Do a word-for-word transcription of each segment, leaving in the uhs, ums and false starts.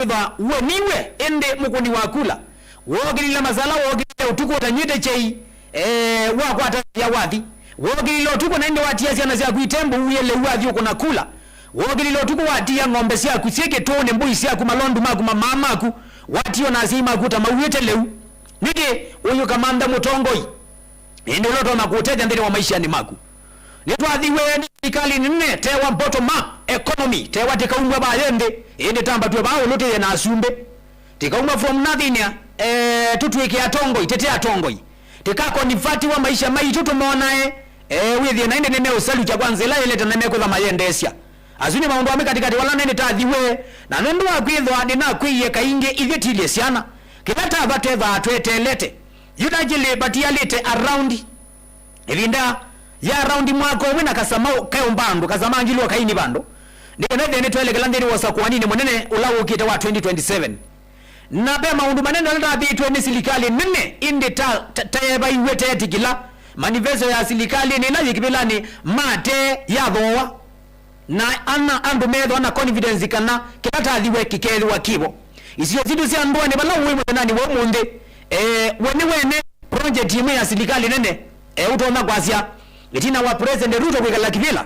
kwĩthwa woniwe, ĩndĩ mũkũni wa kula wookĩlile masala, wookĩlile ũtukũ ũtanyw'ĩte kyei, eh, wakwata ya wathi. Wookĩlile ũtukũ na ĩndĩ watia syana syaku itembũ, uie lĩu wathi ũkũna kula. Wookĩlile ũtukũ watia ng'ombe syaku syĩ kĩtũũnĩ, mbũi syaku, malondu maku, mamaa maku, watia o na asyai maku ta mauĩte lĩu. Nĩkĩ ũyũkamantha mũtongoi ĩndĩ ũla ũtonya kũũtethya nthĩnĩ wa maishanĩ maku? Nĩtwathiwe nĩ silikalĩ nene, tewa bottom up economy, tewa tĩkaumw'a vaa yĩ nthĩ, ĩndĩ tambatw'e vaa ũlũ tĩye na asumbĩ. Tĩkaumw'a from nothing, eh, tũtw'ĩke atongoi, tĩte atongoi. Tĩkakonivatiwa maisha maitũ tũmonae, eh, wĩthĩe na ĩndĩ nĩmeũsalukya kwa nzĩa ĩla yaĩlĩte na mekwĩtha mayendeesya. Asu nĩ maũndũ amwe katĩkatĩ wala nĩnĩtathiwe, na nũndũ wa kwĩthwa nĩnakwĩie kaingĩ ithyĩ tilye syana, kĩla tava twethaa tweteelete. Yu ndakĩlĩ vatialĩte around ĩvinda ya around mwaka ũmwe na kasama keũmba andũ, kasama ngilwa kaini vandũ, nĩ kana ĩthĩe nĩtwelekela nthĩnĩ wa ũsakũaninĩ mũnene ũla wũkĩte wa twenty twenty-seven. Na ve maũndũ manene ala tavĩtwe nĩ silikalĩ nene, ĩndĩ ta, ta, taevaiw'e teetĩkĩla manifesto ya silikalĩnĩ ĩla yĩ kĩvĩlanĩ mate yathooa. Na ana andũ methwa na confidence kana kĩla tathiwe kĩkethĩwa kĩvo. Isio sitũ sya ndũanĩ vala ũĩ mũthenyanĩ wa ũmũnthĩ, eh, we nĩ wene project ĩmwe ya silikalĩ nene, eh, ũtonya kwasya, ĩtina wa President Ruto kwĩkala kĩvĩla,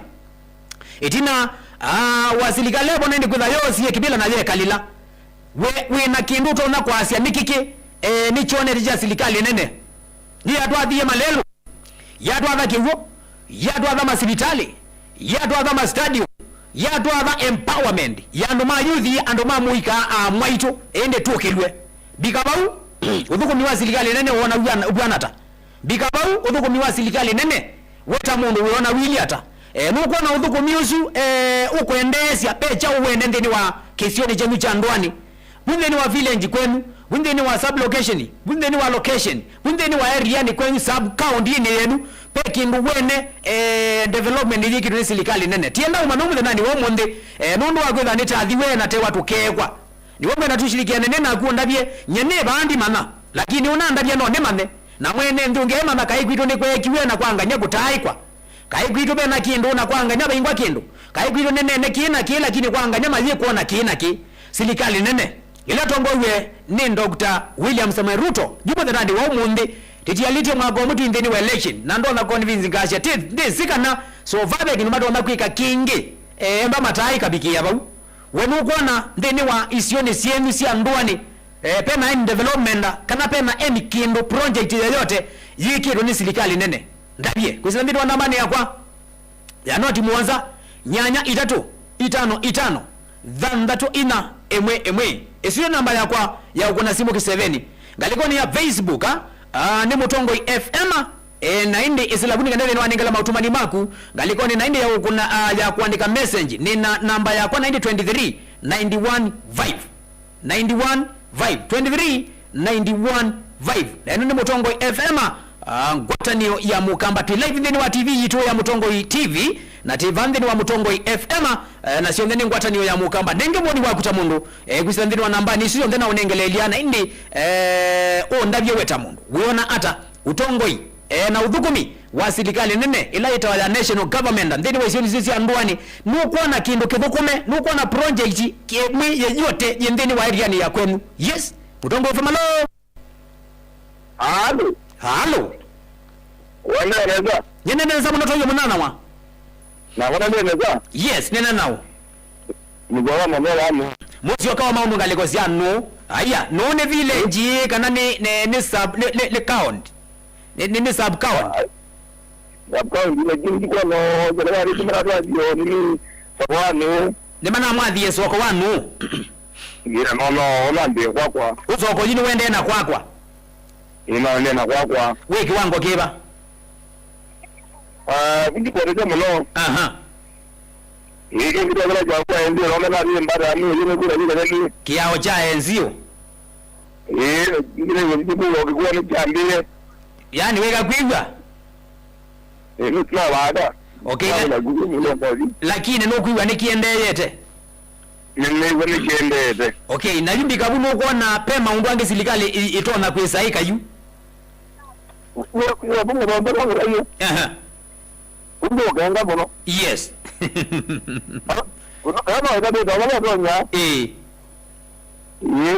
ĩtina, ah, wa silikalĩ avo nende kwĩtha yoosie kĩvĩla na yekalĩla. We wĩ na kĩndũ ũtonya kwasya nĩ kĩkĩ, eh, nĩkyonete kya silikalĩ nene? Nĩyatwathie malelũ, yatwatha kĩw'ũ, yatwatha masivitalĩ, yatwatha mastadium, yatwatha empowerment ya andũ ma yuthi, andũ ma mũika, a mwaitũ, ĩndĩ tũkĩlw'e. Mbika vau, ũthũkũmi wa silikalĩ nene wona wĩana-, wĩana ata? Mbika vau, ũthũkũmi wa silikalĩ nene, we ta mũndũ wĩona wĩlĩ ata? E, nũkwona ũthũkũmi ũsu, e, ũkwendeesya ve kyaũ wene nthĩnĩ wa kĩsionĩ kyenyu kya ndũanĩ? Vu nthĩnĩ wa village kwenyu, vu nthĩnĩ wa sub location, vu nthĩnĩ wa location, vu nthĩnĩ wa area-nĩ kwenyu, sub county-inĩ yenyu, ve kĩndũ wene, eh, development yĩkĩtwe nĩ silikalĩ nene? Tienda ũmanya mũthenyanĩ wa ũmũnthĩ, eh, nũndũ wa kwĩtha nĩtathiwe na tewa tũkeekwa. Nĩw'o ngwenda tũshilikiane nĩ naku ũndavye, nye nĩ vaa ndimanya, lakini ũnandavya no nĩmanye, na mwene nthĩ ũngĩ emanya kaĩ kwitũ nĩkweekiwe na kwa ngany'a kũtaaĩkwa. Kaĩ kwitũ ve na kĩndũ na kwa ngany'a vaingwa kĩndũ? Kaĩ kwitũ nĩ nene kĩĩ na kĩĩ, lakini kwa ngany'a mayĩkwona kĩĩ na kĩĩ? Silikalĩ nene ĩla tongoew'e nĩ Doctor William Samoei Ruto, yu mũthenyanĩ wa ũmũnthĩ, tĩtialĩtye mwaka ũmwe twĩ nthĩnĩ wa election, na ndonya convince ngasya ti, ndĩsĩ kana so far ve kĩndũ matonya kwĩka kĩngĩ, eemba mataaĩka vikĩĩa vau. We nũkwona nthĩnĩ wa isionĩ syenyu sya ndũanĩ, eh, pena any development, kana pena any kĩndũ, project yoyote yĩkĩtwe nĩ silikalĩ nene? Ndavye kwĩsĩla nthĩnĩ wa nambanĩ yakwa ya noti mũonza, nyanya itatũ, itano itano, thanthatũ inya, ĩmwe ĩmwe. Ĩsu nĩ namba yakwa ya ũkũna simũ kĩseveni. Ngalĩkonĩ ya Facebook, a, a, nĩ Mũtongoi F M, e, na ĩndĩ ĩsĩla vu nĩ kana ĩthĩnĩ wa nengela maũtũmani maku ngalĩkonĩ na ĩndĩ ya ũkũna, a, ya kũandĩka message. Nĩ na namba yakwa na ĩndĩ twenty-three ninety-one five. Ninety-one five, twenty-three ninety-one five. Na ĩno nĩ Mũtongoi F M, ah, ngwatanĩo ya Mũkamba. Twĩ live nthĩnĩ wa T V yitũ ya Mũtongoi T V, na twĩ va nthĩnĩ wa Mũtongoi F M, eh, na syonthe nĩ ngwatanĩo ya Mũkamba. Nenge woni waku ta mũndũ, eh, kwĩsĩla nthĩnĩ wa nambanĩ isu syonthe na ũnengeleelya, na ĩndĩ, eh, ũndavye we ta mũndũ. Wĩona ata ũtongoi, eh, na ũthũkũmi wa silikalĩ nene ĩla yĩtawa ya national government nthĩnĩ wa isionĩ isu sya ndũanĩ? Nũkwona kĩndũ kĩthũkũme? Nũkwona project ĩmwe yeyote yĩ nthĩnĩ wa area-nĩ ya kwenyu? Yes, Mũtongoi F M, alo? Alo. Alo. Wene nesa? Nyene nesa mũno, toyo mũnana wa? Na wene nesa? Yes, nene nao. Nĩkwawa mũno wanu. Mũsyoka wa maũndũ ngalĩko sya nũ? Aya, nũ nĩ village kana nĩ, nĩ, nĩ sub, nĩ, nĩ, nĩ county? Nĩ, nĩ, nĩ sub county. Sub county, lakini ndiko no, serikali kimara twa dio, nini, soko wa nũ. Nĩ mana mwathie soko wa nũ? Ngira no, no, ona ndĩ kwakwa. Ũsoko yu nĩ wendee na kwakwa? Ĩ, no, nĩ na kwakwa. Wĩ kĩwango kĩva? Ah, ndikotete mũno. Aha. Ĩĩ, kĩngĩ twakĩla kya kwa endi, no, mena ri mbata, ni, ni, ni, ni, ni, ni. Kĩao kya enzio. Ĩĩ, nginya ĩyo nĩ kĩkuo kĩkuo nĩ kyambĩĩe. Yaani, wĩka kwĩw'a? Ĩĩ, nĩ twa wada. Okay, na, na gugu mũno kwa vi. Lakini nũkwĩw'a nĩ kĩendeeyete? Nĩ, nĩw'a nĩ kĩendeete. Okay, na yu mbika vu nũkwona pe maũndũ angĩ silikalĩ ĩ-, ĩtonya kwĩsa ĩka yu? Nĩ, nĩ, nĩ, nĩ, nĩ, nĩ, nĩ, aha. Ũndũ ũkenga mũno. Yes. Kana ĩkatĩte vala ĩtonya. Ĩĩ.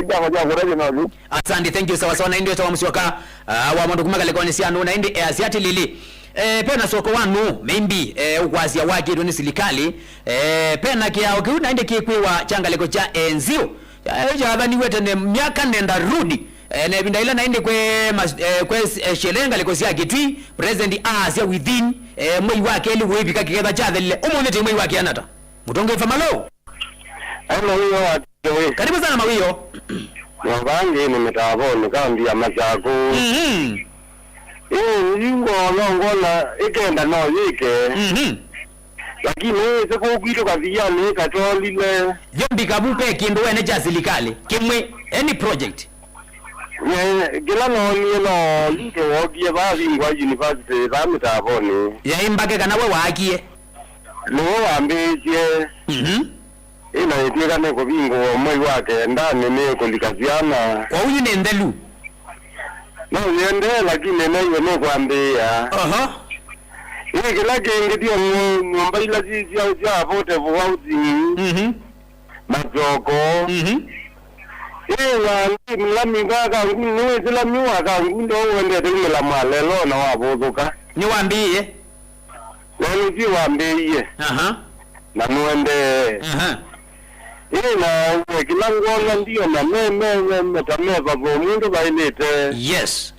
kyama kya kũtavya no yu. Asante, thank you. Sawa sawa, na ĩndĩ wĩtawa Mũsyoka, ah, wa maũndũ kuma ngalĩkonĩ sya nũũ, na ĩndĩ easya atĩlĩlĩ, eh, pena soko wa nũũ, maybe, eh, ũkwasya wakĩtwe nĩ silikalĩ, eh, pena kĩao kĩu na ĩndĩ kĩkwĩwa kya ngalĩko kya enzio, eh, kyathaniwe tene myaka nenda rudi, eh, na ĩvinda ĩla na ĩndĩ kwe mas-, eh, kwe, eh, sherehe ngalĩko sya Kitui, president aasya within, eh, mwei wa kelĩ wĩvika kĩketha kyathelile, ũmũnthĩ tĩ mwei wa kĩanata. Mũtongoi Famalo. Ai, Mawio wa Kitui. Karibu sana, Mawio. Mwangangi nĩ Mĩtavonĩ, kaunti ya Masaku. Mhm. Ĩĩ, nĩyu ngoo no ngona ĩkenda no yĩke. Mhm. Lakini ĩsĩ kũu kwitũ kathianĩ katolile. Yo mbikavu pe kĩndũ wene kya silikalĩ. Kĩmwe, any project. Nye, kĩla noonie no Ruto wookie vaa vingwa university vaa Mĩtavonĩ. Yaĩ mbake kana we waakie? Nĩwe wambĩĩsye. Mhm. Ĩna ĩtw'ĩka nĩkũvingũwa mwei wa kendanĩ nĩkũlika syana. Kwoou yu nĩ nthelu? No yĩendee, lakini naiwe nĩkwambĩĩa. Oho. Ĩ kĩla kĩngĩ tyo nyũ-, nyũmba ila syĩ sya, sya affordable housing. Mhm. Masoko. Mhm. Ĩ na lami wa Kangundo, nĩwĩsĩ lami wa Kangundo ũendete umĩla mwalelo na wavũthũka. Nĩwambĩĩe? Na nĩsyĩ wambĩĩie. Aha. Na nũendee. Aha. Ĩ na we kĩla ngwona ndiona me, me, me, me ta me vavo mũndũ vaĩlĩte. Yes.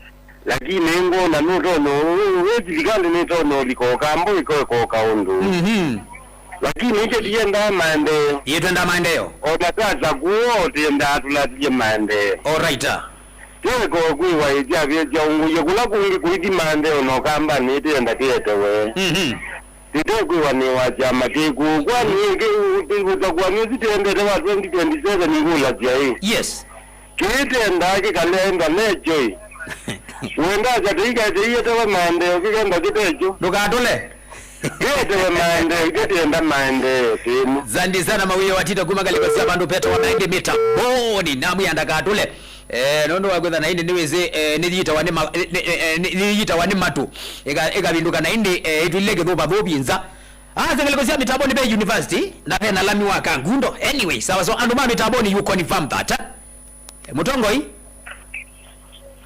Lakini ngwona nũtonya, wĩ silikalĩ nĩtonya ũlika ũkamba ĩkoeka ũkaũndũ. Mhm. Lakini itũ tiendaa maendeeo. Yĩtwendaa maendeeo. O na tasa kuo tiendaa tũlatie maendeeo. Alright. Keko kwĩwa ĩkyavĩsya ũngũie kũla kũngĩ kũithi maendeeo na ũkambanĩ ĩtenda kĩetewe. Mhm. Tĩtekwĩwa nĩ wa kyama kĩkũ. Kwani ĩkĩ ũtakwani ũsu tendete wa twenty twenty-seven ngũlasya ĩ? Yes. Kĩĩ tendaa kĩkalea enda nekyo ĩ? Wenda kya tĩikae tĩietewe maendeeo kĩkenda kĩtekyo? Ndũkatũle. Kĩetewe maendeeo, itũ tienda maendeeo tĩmu. Zandi sana Mawio Watito kuma ngalĩko sya vandũ petawa Maenge Mĩtavonĩ. Namwĩa ndakatũle. Eh, nũndũ wa kwĩtha na ĩndĩ nĩwĩsĩ, eh, nĩyitawa nĩ ma-, nĩ, nĩ, eh, nĩ, nĩyitawa nĩ matũ. Ĩka-, ĩkavindũka na ĩndĩ, eh, ĩtwĩlile kĩthũvathũvi nza. Ah, ngalĩko sya Mĩtavonĩ ve university, na ve na lami wa Kangundo. Anyway, sawa sawa, andũ ma Mĩtavonĩ, you confirm that, eh? Eh, mũtongoi?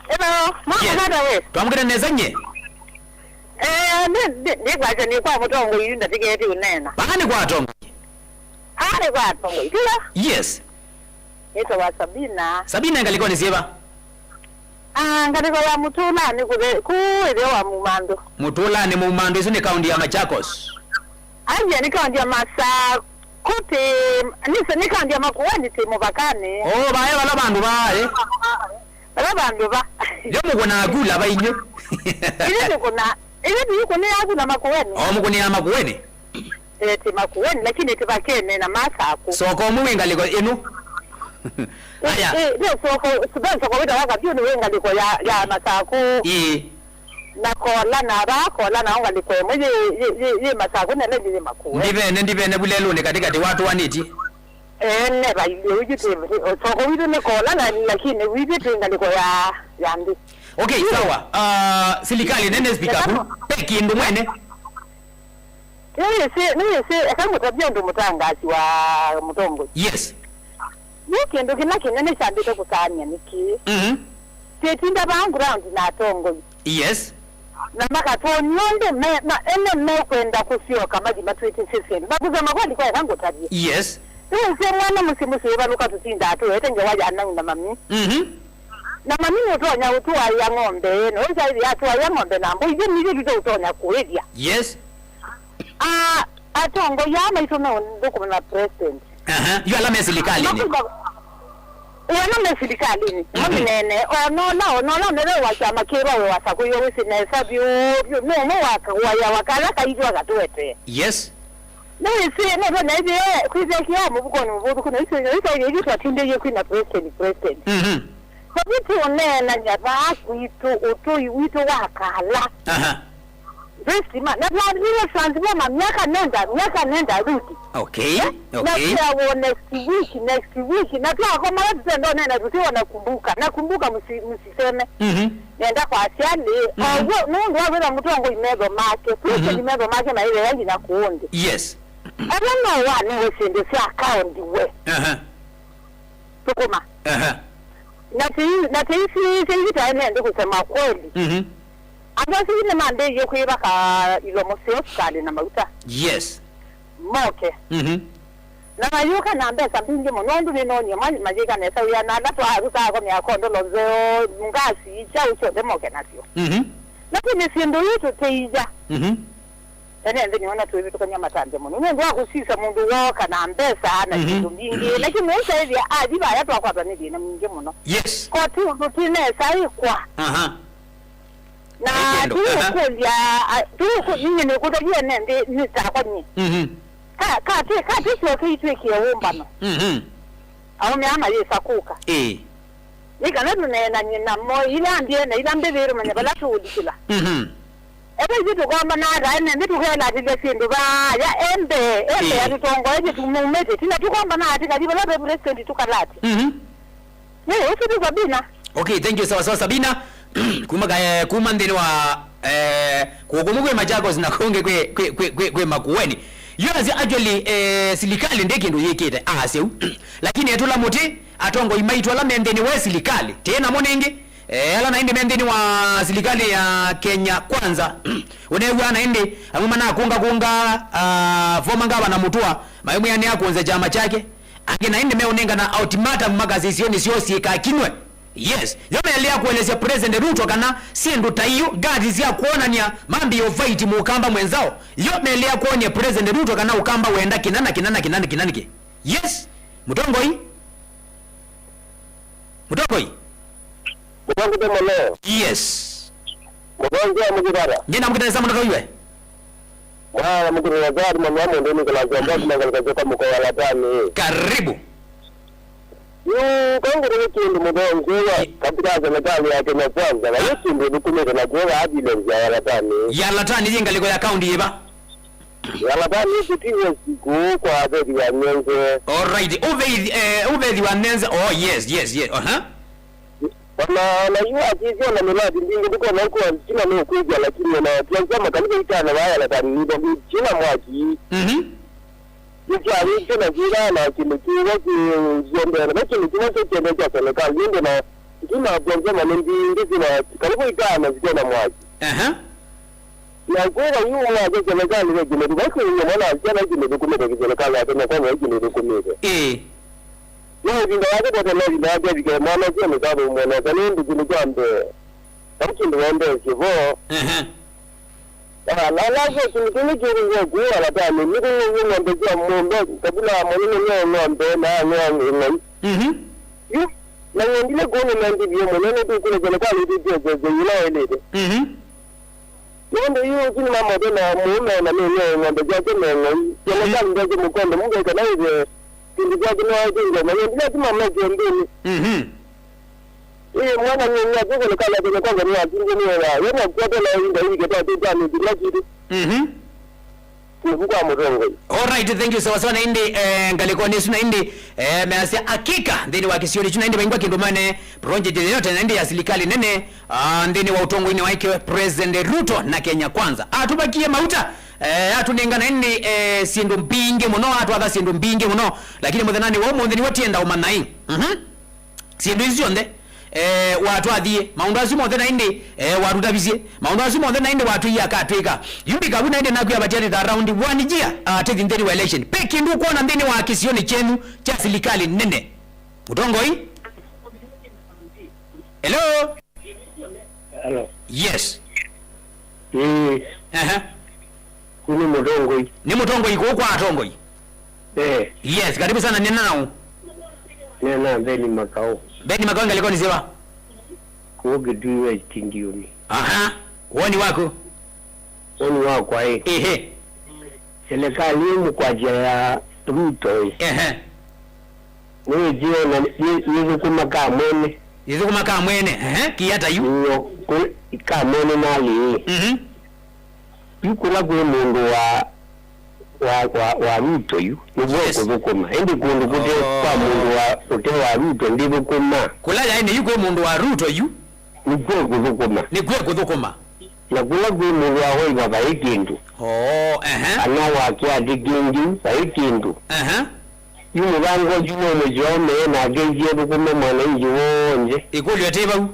Hello, mwa Yes. Kanada we? Twamũkĩte nesa nye? Eh, nĩ, nĩ, nĩkwasya nĩ kwa mũtongoi yu ndatĩketi ũneena. Vaa nĩ kwa atongoi. Ah, nĩ kwa atongoi. Kila? Yes. Nĩtawa Sabina. Sabina, ngalĩkonĩ syĩva? Ah, ngalĩko ya Mũtũlanĩ kũthe, kũ ĩtheo wa Mumandũ. Mũtũlanĩ Mumandũ, ĩsu nĩ kaunti ya Machakos. Anja nĩ kaunti ya Masakũ tĩ, nĩ, nĩ kaunti ya Makueni tĩ mũvakanĩ. Oh, vae vala vandũ vaa, eh? Vala vandũ va. Yo mũkũnaa kula va inyu. Ile nĩ kuna, ile nĩ kuna yaku na Makueni. Oh, mũkũnĩa Makueni. Eh, ti Makueni, lakini ti Vakene na Masaku. Soko ũmwe wĩ ngalĩko ĩno. Aya. Eh, eh, ndio soko, sibeni soko wĩtawa Kabiũ nĩ wĩ ngalĩko ya, ya Masaku. Ĩĩ. Na Kola, na vaa Kola, na ngalĩko ĩmwe yĩ, yĩ, yĩ, yĩ Masaku, na ĩla ĩngĩ yĩ Makueni. Ndivene, ndivene vulelũnĩ katĩkatĩ watũanĩtye. Eh, neva ilio, iji ti, soko witũ nĩ Kola, na, lakini witũ ti ngalĩko ya, ya nthĩ. Okay, sawa. Ah, silikalĩ nene speaker ku, pe kĩndũ mwene. Nĩwĩsĩ, nĩwĩsĩ, eka ngũtavye ũndũ mũtangaasi wa mũtongoi. Yes. Yu kĩndũ kĩla kĩnene kyambĩte kũsaanĩa nĩ kĩĩ? Mhm. Twĩtinda vaa ground na atongoi. Yes. Na makatwonia ũndũ me, ma, ene mekwenda kũsyoka mathi matwĩtĩsye syĩndũ. Na kũsema kweli kwa eka ngũtavye. Yes. Nĩwĩsĩ mwana mũsyĩ mũsyĩ ĩvalũka tũtindaa tũete ngewa ya nau na mami. Mhm. Na mami nũtonya ũtũaĩa ng'ombe, na ũsaĩthĩa atũaĩa ng'ombe na mbũi, ithyĩ nithyĩ tũteũtonya kũĩthya. Yes. Ah, atongoi aa maitũ meũthũkũma na president. Aha, yu ala me silikalĩnĩ. Makwĩka, ĩ, ala me silikalĩnĩ, mhm, maminene, onola, onola nĩwe wa kyama kĩva we wasakũiwe wĩsĩ nesa vyũ, vyũ, nĩ ũmwe wa kawaya wa kala kaitũ akatũetee. Yes. Nĩwĩsĩ, nĩtwe naithie kwĩthĩa kĩao mũvukonĩ mũvũthũku, na icio, icio, icio, icio twatindĩie kwina president, president. Mhm. Vaviti ũneenany'a vaa kwitũ, ũtũi witũ wa kala. Aha. Ndwĩsima, na twathiwe transformer myaka nenda, myaka nenda rudi. Okay, eh? Na okay. Twawo next week, next week, na twakoma tũtenda ũneena tũtiwa na kumbuka, na kumbuka msi-, msiseme. Mhm. Nenda kwa asyali, mhm, oguo, nũndũ wa kwĩtha mũtongoi metho make, mhm, president metho make maĩle yangi na kũũndĩ. Yes. Ethwa no wanewe syĩndũ sya kaũndi we. Aha. Thũkũma. Aha. Na ti, na ti isi, ti isi taene ndi kusema kweli. Mhm. Andũ asu nĩmambĩĩie kwĩvaka ilomo syoo sukalĩ na mauta. Yes. Moke. Mhm. Na mayũka na mbesa mbingĩ mũno, ũndũ nĩnoonie ma-, mayĩka nesa wĩa, na ala twaarutaa kwa mĩako, ndolo nzeo, ngasi, kyaũ kyonthe moke nasyo. Mhm. Na ti nĩ syĩndũ ii tũtĩĩa. Mhm. Ene nthĩ nĩona twĩvĩtũkany'a matambya mũno nũndũ wa kũsisya mũndũ wooka na mbesa na Mhm. syĩndũ mbingĩ, lakini ũsaĩthya athi vaya twakwatwa nĩ thĩna mwingĩ mũno. Yes. Koti ũndũ ti nesa ĩkwa. Aha. Na Ĩkĩndũ, aha. Tũũkũlya, a, tũũkũ-, niĩ nĩkũtavie ene nthĩ nĩ takwa nyie. Mhm. Ka, ka, tĩ, ka tĩsyoke itwĩkĩe ũmbano. Mhm. Aũme aa mayĩsa kũka. Ĩĩ. Nĩ kana tũneenany'e namo ila ambie na ila mbĩvĩrũ manya vala tũũlikĩla. Mhm. Ethĩwa ithyĩ tũkombana ata ene nthĩ tũkelatĩlya syĩndũ vaa ya embe, embe Ĩĩ. Atũtongoesye tũmumĩte. Tina tũkombana ati kathi vala ve president tũkalati. Mhm. Nĩ ũsu tu Sabina. Okay, thank you, sawa sawa Sabina. Kuma ka, eh, kuma nthĩnĩ wa, eh, kũkũmũ kwĩ Machakos na kũngĩ kwĩ, kwĩ, kwĩ, kwĩ, kwĩ Makueni. Yo asya actually, eh, silikalĩ ndĩ kĩndũ yĩkĩte asya u. Lakini etũla mũtĩ, atongoi maitũ ala me nthĩnĩ wa silikalĩ tĩ namo nĩngĩ. Eh, ala naĩndĩ me nthĩnĩ wa silikalĩ ya Kenya Kwanza. Ũneew'a naĩndĩ amwe manakũngakũnga, ah, former gavana Mutua maimwĩa nĩakũnze kyama kyake. Angĩ naĩndĩ meũnengana ultimatum makasya isionĩ syoo syĩkakinwe. Yes, yo melea kũelesya President Ruto kana syĩndũ ta iyo, ngati sya kwonany'a mambĩĩo fight mũkamba mwenzao. Yo melea kwonia President Ruto kana ũkamba wenda kĩna na kĩna na kĩna na kĩna nĩkĩ. Yes, mũtongoi. Mũtongoi. Mũtongoi mũno. Yes. Mũtongoi mũkĩtata. Nyina mũkĩtata mũtongoi we. Mwana mũkĩtata zari mwana mũndũ nĩ kala zomba kuma kala zomba mũkoa latani. Karibu. Yu kongere kĩndũ mũtongoi wa katika serikali ya Kenya Kwanza. Na kĩndũ nĩkumĩte na kuoga ambulance ya latani. Ya latani yĩ ngalĩko ya kaunti yĩva? Latani ĩkũtiwe sikũ kwa athethya nyenze. Alright. Ũveithi, eh, ũvethĩ wa nyenze. Oh, yes, yes, yes. Aha. Ona, ona yu atithya na miladi mbingĩ ndikona kwa kila no kwithia, lakini ona tianza makanisa itana vaya Latani nibo kila mwaki. Mhm. Nĩkyavĩtye na kwĩthana na kĩndũ kĩw'o kĩũmbene, na kĩndũ kĩmwe kĩkĩende kya serikali, ĩndĩ na itina wa kuonza mane mbingĩ syĩna karibu itano syĩna mwaki. Aha. Na kwĩka yu mwake serikali ve kĩndũ kĩmwe kĩũmwe mwana asyana kĩndũ kĩkumĩte kĩserikali atene kwa mwai kĩndũ kĩkumĩte. Ĩĩ. Nĩ ĩvinda yake tete na ĩvinda yake ĩvike mwana ũsu nĩkavumwe nesa nĩ ũndũ kĩndũ kya mbee. Vau kĩndũ wendeesye vo. Ehe. Ah, na, na, na, kĩndũ kĩu nĩ kĩrĩwe kuo alatanĩ, nĩ kũu ng'ombe sya mũmbe, kabula mũnene nĩ ng'ombe na ng'ombe ng'ai. Mhm. Yu, na ng'endile kuo nĩ mendithie mũnene tũkũlekele kwa nĩ tũtĩesese yĩla waĩlĩte. Mhm. Nũndũ yu ũsu nĩ mamote na mũũme na nĩ ng'ombe syake na ng'ai. Mhm. Kana kali ndeke mũkombe mũmbe kana ĩve kĩndũ kyake no aĩtĩngia na ng'endile atuma meke mbĩnĩ. Mhm. Ĩĩ, mwana nĩ nĩ atĩ serikali ya Kenya Kwanza nĩ yatingie nĩ ya yona kuota na inda hii keta tu kwa ni bila kitu. Mhm. Ni kwa mũtongoi. All right, thank you sawa sawa. Na ĩndĩ, eh, ngalĩkonĩ ĩsu na ĩndĩ, eh, measya akika nthĩnĩ wa kĩsionĩ kĩu na ĩndĩ vaingwa kĩndũ mane project yoyote na ĩndĩ ya silikalĩ nene, ah, nthĩnĩ wa ũtongoinĩ wa ĩke President Ruto na Kenya Kwanza. Atũvakie mauta, eh, atũnenga na ĩndĩ, eh, syĩndũ mbingĩ mũno, atwatha syĩndũ mbingĩ mũno, lakini mũthenyanĩ wa ũmũnthĩ nĩw'o tienda ũmanya ĩ. Mhm. Syĩndũ isu syonthe, eh, watwathie. Maũndũ asu monthe na ĩndĩ, eh, watũtavisye. Maũndũ asu monthe na ĩndĩ watwĩie akatwĩka. Yu mbika vu na ĩndĩ nakwĩa vatianĩte around one year, ah, tĩthi nthĩnĩ wa election. Pe kĩndũ ũkwona nthĩnĩ wa kĩsionĩ kyenyu kya silikalĩ nene? Mũtongoi? Hello? Hello. Yes. Ĩĩ. Aha. Kũ nĩ mũtongoi. Nĩ mũtongoi kũũ kwa atongoi? Eh. Yes, karibu sana, nĩ nau. Nĩ na Beni Makao. Beni Makao ngalĩkonĩ syĩva? Kũũ Kitui West Ndiũnĩ. Aha. Woni waku? Woni wakwa ĩ. Ehe. Serikali ĩ mũkwatya ya Ruto ĩ. Ehe. Nĩwĩsĩ ona yĩ-, yĩthũkũma ka mwene. Yĩthũkũma ka mwene, ehe, kĩata yu. Ĩyo, kũ-, ka mwene nalĩ. Mhm. Yu kũla kwĩ mũndũ wa, wa, wa, wa Ruto yu, nĩkw'o Yes. kũthũkũma. Ĩndĩ kũndũ kũte Oh. kwa mũndũ wa, ũte wa Ruto ndĩthũkũma. Kũla yaĩnĩ yu kwĩ mũndũ wa Ruto yu. Nĩkw'o kũthũkũma. Nĩkw'o kũthũkũma. Na kũla kwĩ mũndũ wa Hoima vaĩ kĩndũ. Oh, ehe. Kana wa kĩatĩ kĩngĩ vaĩ kĩndũ. Ehe. Yu mũvango ũsu nũmũsyoomee nake isyethũkũme mwananchi w'onthe. Ĩkũlyo ĩte vau.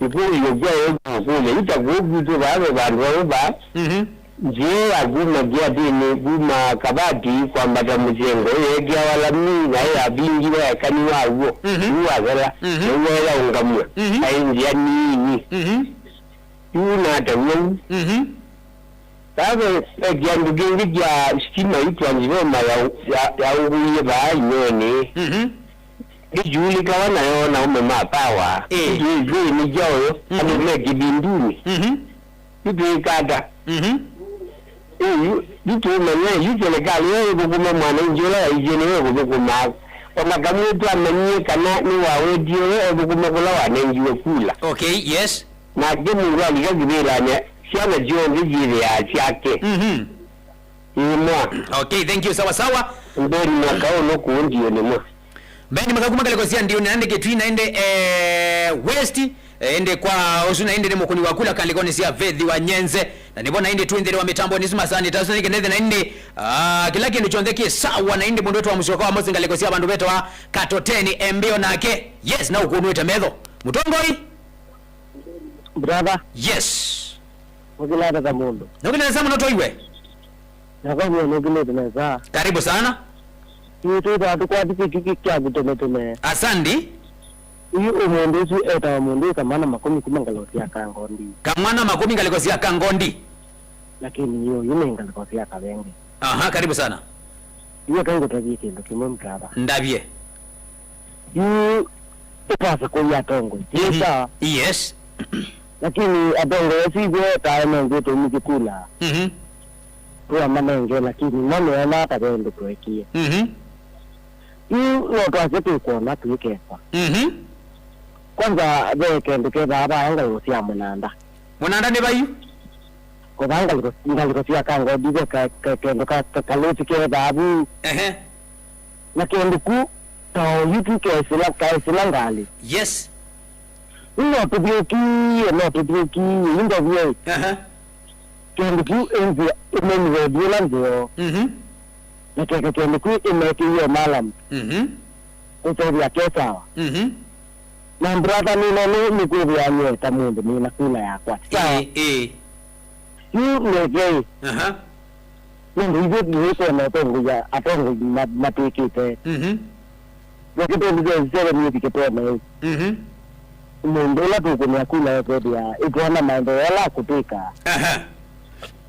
Ĩkũlyo kyayo kũkũlya, yu ta kũu kwitũ vaa ve vandũ vamwe vaa, mhm, nzĩa ya kuma kĩatĩnĩ, kuma Kavati kwambata mũsengo, yeekĩawa lami, na yavingiwe ekani wa w'o, mhm, yu wathela, mhm, nĩw'o yaũngamw'a, mhm, aĩ nzĩa nini. Mhm. Yu nataw'a ũu. Mhm. Vaa ve, ve kĩandũ kĩngĩ kya sitima yu transformer ya, ya, yaũngũie vaa ineenĩ. Mhm. Nĩsyũlĩkawa nayo na ũme ma power. Ĩĩ. Ĩtwĩĩtwĩĩ nĩ kyaũyo, mhm, andũ me kĩvindunĩ. Mhm. Nĩtwĩkata. Mhm. Ĩĩ, yu, yu tũmanye, yu silikalĩ yo ĩthũkũme mwananchi ũla waisye nĩwe kũthũkũma. O na kamwe twamanyie kana nĩwawetie we ũthũkũme kũla wanengiwe kula. Okay, yes. Nake mũndũ alika kĩvĩlanĩ, syana syonthe syĩthĩaa syake. Mhm. Ĩĩ mwa. Okay, thank you. Sawa sawa. Mbeni mwaka ũno kũũ ndiũnĩ mwa. Mbeni mwaka kuma ngalĩko sya ndiũnĩ, na ndĩ Kĩtui na ĩndĩ, eh, West, eh, ĩndĩ kwa ũsu na ĩndĩ nĩ mũkũni wa kula ngalĩkonĩ sya Vethi wa Nyenze. Na nĩvo na ĩndĩ twĩ nthĩnĩ wa mĩtambo nĩsu masani tasu na ĩndĩ na ĩndĩ, ah, kĩla kĩndũ kyonthe kĩ sawa na ĩndĩ mũndũ wĩtwa mũsyoka wa mosi ngalĩko sya vandũ vetawa Katoteni embeo nake. Yes, na ũkũnwĩte metho. Mũtongoi? Brother. Yes. Ũkĩlata ta mũndũ. Nũkĩlĩte nesa mũno tũiwe. Nakwa nĩwe nũkĩlĩte nesa. Karibu sana. Ĩĩ, twĩthaa tũkwati kĩkĩ kyaku tene tene. Asandi. Yu ũmũndũ ũsu etawa mũndũ wĩ kamwana makũmi kuma ngalĩko sya Kangondi. Kamwana makũmi ngalĩko sya Kangondi. Lakini yu, yu nĩ ngalĩko sya Kavenge. Aha, karibu sana. Yu eka ngũtavye kĩndũ kĩmwe mtava. Ndavye. Yu ũtasa kũi atongoi. Mhm. Yes. Lakini atongoi asu ivyo tae nengĩ tũmĩkĩ kula. Mhm. Tũamanenge, lakini no nĩona ata ve ũndũ twekie. Mhm. Yu no twasye twĩkwona twĩkekwa. Mhm. Kwanza ve kĩndũ kethaa vaa ngalĩko sya mũnanda. Mũnanda nĩ vai? Kũthaa ngalĩko, ngalĩko sya Kangondi ve ka, ka, kĩndũ ka, ka, kalũsi kethaa vu. Ehe. Na kĩndũ ku, ta oyu tu kesĩla, kaesĩla ngalĩ. Yes. Yu no tũthyũkie, no tũthyũkie, yu ndovye. Aha. Kĩndũ kĩu ĩnzĩa, ĩmenyw'e ĩla nzeo. Mhm. Na keka kĩndũ kĩu ĩmekĩie malam. Mhm. Kũseũvya ke sawa. Mhm. Na brother, nĩna nĩ, nĩkwĩthĩanĩe ta mũndũ nĩna kula yakwa. Sawa. Ĩĩ, ĩĩ. Yu nĩkei. Aha. Nũndũ ithyĩ nĩtwona atongoi, atongoi ma-, matwĩkĩte. Mhm. Na kĩtũndũ kya seven yĩthikĩtwe naĩ. Mhm. Mũndũ ũla tũkũnĩa kula ekwĩthĩa ĩtwona maendeeo ala akũtwĩka. Aha.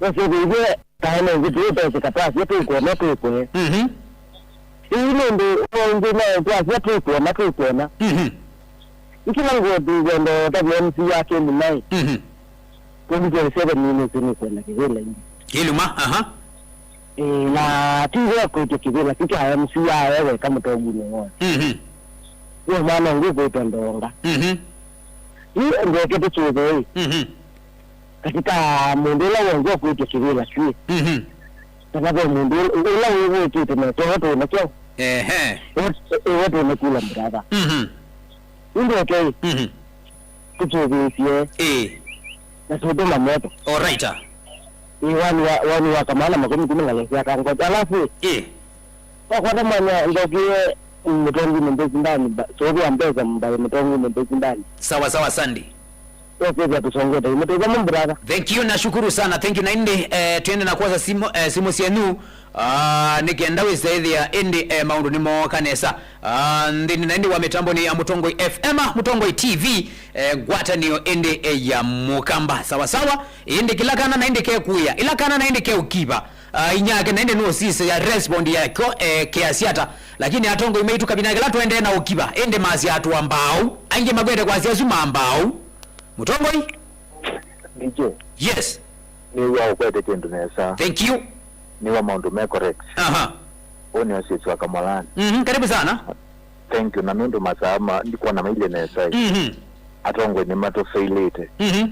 Nasĩthĩithye kaene ngĩ tũtesĩ katasya twĩkwona twĩkwe. Mhm. Ĩĩ nũndũ ũngĩ naĩ twasya twĩkwona twĩkwona. Mhm. Nĩ kĩla ngũtũkwenda ũtavya M C ya Kĩlima ĩ. Mhm. Twenty twenty-seven nĩnĩsĩ nĩkwenda kĩvĩla ingĩ. Kĩlima, aha. Ĩĩ, na ti we kwĩtya kĩvĩla, ti kya M C ya we weka mũtongunĩ wothe. Mhm. We mwana ũngĩ kwĩtwa Ndonga. Mhm. Yu ndeke tũsũve ĩ. Mhm. Katĩ ka mũndũ ũla w'onthe ũkwĩtya kĩvĩla kyuĩ. Mhm. Kana ve mũndũ ũla wĩw'ĩkĩte nesa ũla tũũna kyaũ. Ehe. Ĩwe tũũna kula mbrother. Mhm. Yu ndeke ĩ. Mhm. Tũtũvĩĩsye. Ĩĩ. Na tũtũma metho. Alright. Ĩĩ, wani wa, wani wa kamwana makũmi kuma ngalĩko sya Kangondi. Alafu ĩ. Ĩĩ. Wakwata mwanya ndokie mũtongunĩ mbesi ndani, ba-, sũvĩa mbesa mbaĩ mũtongunĩ mbesi ndani. Sawa sawa, Sandy. Wesĩthya tũsongete. Mũtũtha mũ brother. Thank you, nashukuru sana. Thank you. Na ĩndĩ, eh, twende na kwosa simu, eh, simu syenyu. Ah, nĩ kenda wĩse ĩthĩa ĩndĩ, eh, maũndũ nĩ mooka nesa. Ah, nthĩnĩ na ĩndĩ wa mĩtambonĩ ya Mũtongoi F M, Mũtongoi T V, eh, ngwatanĩo ĩndĩ, eh, ya Mũkamba. Sawa sawa. Ĩndĩ kĩla kana na ĩndĩ kekuĩa. Ĩla kana na ĩndĩ keũkiva. Ah, inyake na ĩndĩ nũsisya respond yakyo, eh, keasya ata. Lakini atongoi maitũ kavinda kĩla tũendee na ũkiva, ĩndĩ masya atũa mbaaũ. Aingĩ makwete kwasya asu ma mbaaũ. Mũtongoi? D J. Yes. Nĩw'a ũkwete kĩndũ nesa. Thank you. Nĩw'a maũndũ me correct. Aha. Ũũ nĩ Osiesi wa Kamwalani. Mhm, karibu sana. Thank you. Na nũndũ masaa ma, ndikwona mailye nesa ĩ. Mhm. Atongoi nĩmatũfeilĩte. Mhm.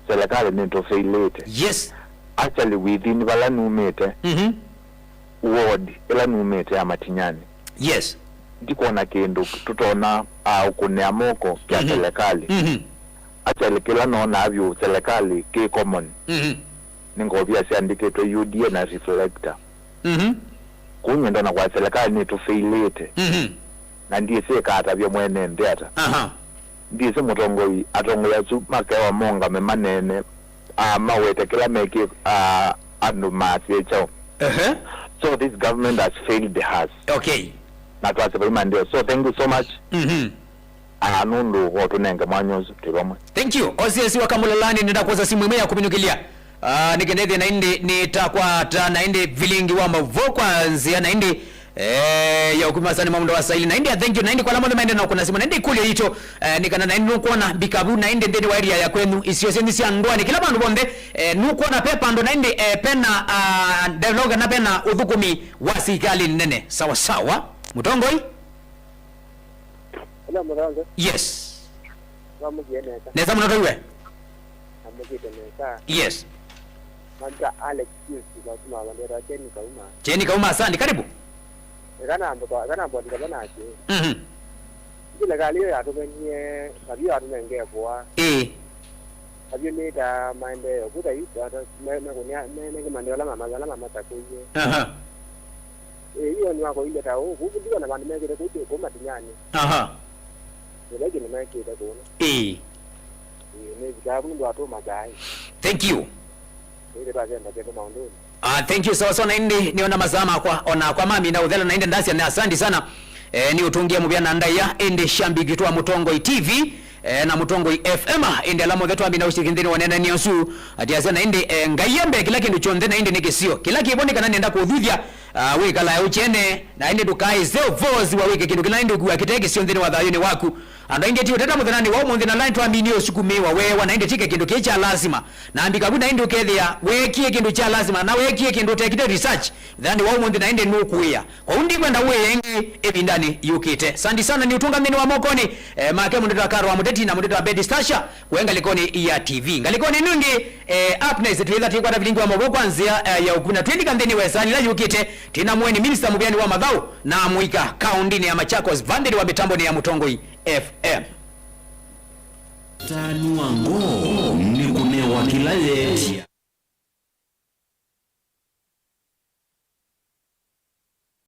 Serikali nĩtũfeilĩte. Yes. Actually, within vala numĩte, mhm, ward ĩla numĩte ya Matinyani. Yes. Ndikwona kĩndũ tũtonya, ah, ũkũnĩa moko kya, mhm, serikali. Mhm. Actually, kĩla nonaa vyũ serikali kĩ common. Mhm. Nĩ ngovia syandĩkĩtwe U D A na reflector. Mhm. Kũu nyie ndona kwa serikali nĩtũfĩilĩte. Mhm. Na ndyĩsĩ ĩkaatavya mwene nthĩ ata. Aha. Ndyĩsĩ mũtongoi, atongoi asu makewa mongame maneene, ah, mawete kĩla mekĩ, ah, andũ masye kyaũ. Ehe. So this government has failed us. Okay. Na twasye vai maendeeo. So thank you so much. Mhm. Ah, nũndũ wa ũtũnenge mwanya ũsu twĩ vamwe. Thank you. O C S wa Kamũlalani, nĩndakwosa simũ ĩmwe ya kũminũkĩlya. Ah, nĩkendethye na ĩndĩ nĩtakwata na ĩndĩ vilingi wa maũvoo kwa nzĩa na ĩndĩ, eh, ya ũkumi masani ma mũndũ wa saili. Na ĩndĩ, ah, thank you. Na ĩndĩ kwa ala monthe maende na ũkũna simũ. Na ĩndĩ ĩkũlyo yitũ, eh, nĩ kana na ĩndĩ nũkwona mbika vu na ĩndĩ nthĩnĩ wa area ya kwenyu, isio syenyu sya ndũanĩ, kĩla vandũ vonthe, eh, nũkwona pe pandũ na ĩndĩ, eh, pena, ah, dialogue na pena ũthũkũmi wa sirikali nene. Sawa sawa. Mũtongoi? Hello, Mũthonge. Yes. Wamũkie nesa. Nesa mũno taiwe. Amũkĩte nesa. Yes. Manta Alex Pius, Kakuma, Wandera, Jeni Kauma. Jeni Kauma, asante, karibu. Kana mboka, kana mboka kana ake. Mhm. Ile kali ya tukenie, kabio atunenge kwa. Eh. Kabio ni ta maendeleo kuta hii hata me me kunia me me maendeleo la mama la mama takuye. Aha. Ĩĩ, ĩyo nĩwakoile ta ũũ, kũu ndiwona vandũ mekĩte kũu kũu matinyani. Aha. Nĩla kĩndũ mekĩte kũu. Ĩĩ. Ĩĩ, nĩvikaa nũndũ atũma kaĩ. Thank you. Ĩĩ, twasenda kĩndũ maũndũnĩ. Ah, thank you, sawa sawa, na ĩndĩ nĩona masaa makwa, ona kwa mami na ũthela, na ĩndĩ ndasya nĩ asandi sana. Eh, nĩ ũtũngĩa mũvea na ndaĩa, ĩndĩ shambiki twa Mũtongoi T V, eh, na Mũtongoi F M, ĩndĩ ala mothe twamina ũshiriki nthĩnĩ wa nenanĩa ũsu, atiasya na ĩndĩ, eh, Ngai ambe kĩla kĩndũ kyonthe, na ĩndĩ nĩ kĩsio. Kĩla kĩvo nĩ kana nĩenda kũthuthya, ah, wĩkalae ũkyene, na ĩndĩ ndũkaĩse ũvozi wa wĩke kĩndũ kĩla ĩndĩ ũkua kĩte kĩsio nthĩnĩ wa thayũnĩ waku. Andũ aingĩ ti ũteta mũthenyanĩ wa ũmũnthĩ na ala twaminie ũsukumĩwa weewa, na ĩndĩ tike kĩndũ kĩĩ kya lasima. Na mbika vu na ĩndĩ ũkethĩa weekie kĩndũ kya lasima, na weekie kĩndũ ũtekite research, mũthenyanĩ wa ũmũnthĩ na ĩndĩ nũkũĩa. Kwoou ndikwenda ũĩe ĩngĩ ĩvindanĩ yũkĩte. Sandi sana nĩ ũtũnga nthĩnĩ wa mokonĩ, eh, make mũndũ ta Karo wa Mũteti na mũndũ ta Betty Stasha, kũe ngalĩkonĩ ya T V. Ngalĩkonĩ ĩno ĩngĩ, eh, up next, twĩtha twĩkwata vilingi wa mavoko kwa nzĩa, eh, ya ũkuna. Twĩlika nthĩnĩ wa ĩsaa ĩla yũkĩte, twĩ na mũeni minista mũvĩanĩ wa mathaũ na mũika kaũndĩnĩ ya Machakos, vandĩnĩ wa mĩtambonĩ ya Mũtongoi F M. Tani wa ngoo nĩ kũnewa kĩla yeetya.